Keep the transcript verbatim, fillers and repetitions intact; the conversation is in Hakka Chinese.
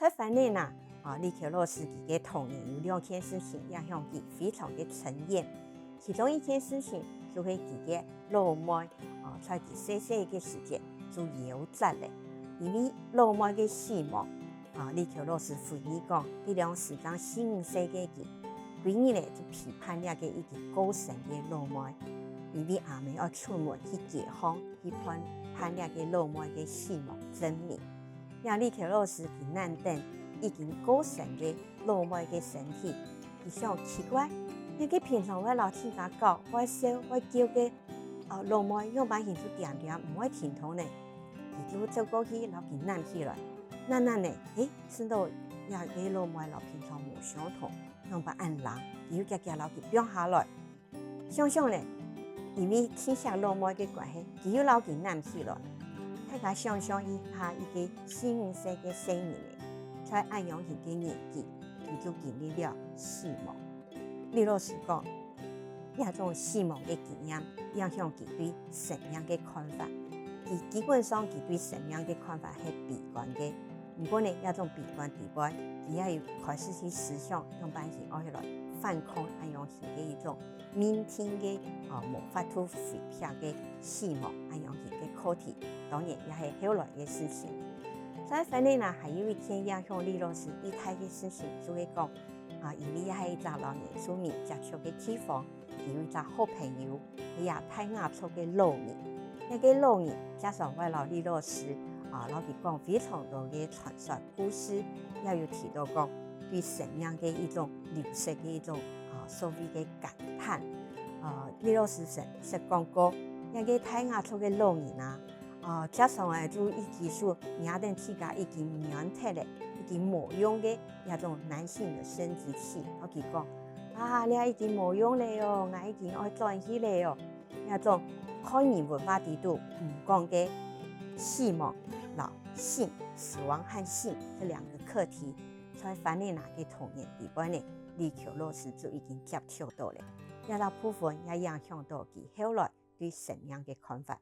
在番仔林啊，李喬老師佢个童年有兩件事情影響佢非常个深遠。其中一件事情就係佢个老妹，哦，在佢細細个時節就夭折了。因為老妹个死亡，啊，李喬老師回憶講，這兩時正四五歲个佢，歸日呢就陪伴這个已經過身个老妹，因為阿姆愛出門去街項，去辦辦這个老妹个死亡證明。這李喬老師佢等等已經過身个老妹个身體，佢想奇怪，這个平常會摎自家搞、會笑、會噭个，呃，老妹樣般形就恬恬毋會停動呢？佢就走過去摎佢攬起來，攬攬呢，誒，順到這个老妹摎平常無相同，樣般恁冷，佢又遽遽摎佢放下來。 想想呢，因為盡惜老妹个關係，佢又摎佢攬起來。大家想像一下，一个四五歲个細人呢，在恁樣形个年紀，佢就經歷了死亡。李老師講，這種死亡个經驗影響佢對生命个看法。佢基本上佢對生命个看法係悲觀个，毋過呢，這種悲觀底背，佢也有開始去思想樣般形愛來反抗恁樣形个一種 命定个，哦，無法度回避个死亡恁樣形个課題，當然也係後來个事情。在番仔林啊，還有一件影響李老師異大个事情，就係講，啊，因為這係一隻老原住民接觸个地方，佢有一隻好朋友，係這大雅族个老人。該个老人經常會摎李老師，啊，摎佢講非常多个傳說故事，也有提到講對生命个一種流逝个一種，啊，所謂个感 嘆。呃，李老師曾識講過，這个大雅族个老人啊，呃，經常啊就一支手，若等自家已經軟忒了，已經無用个這種男性的生殖器，摎佢講：「啊，這已經無用了哦，𠊎已經愛轉去了哦。」這種漢人文化裡肚毋講个死亡摎性，死亡和性這兩個課題，在番仔林个童年裡背呢，李喬老師就已經接觸到了。 這隻部分也影響到佢後來對生命个看法。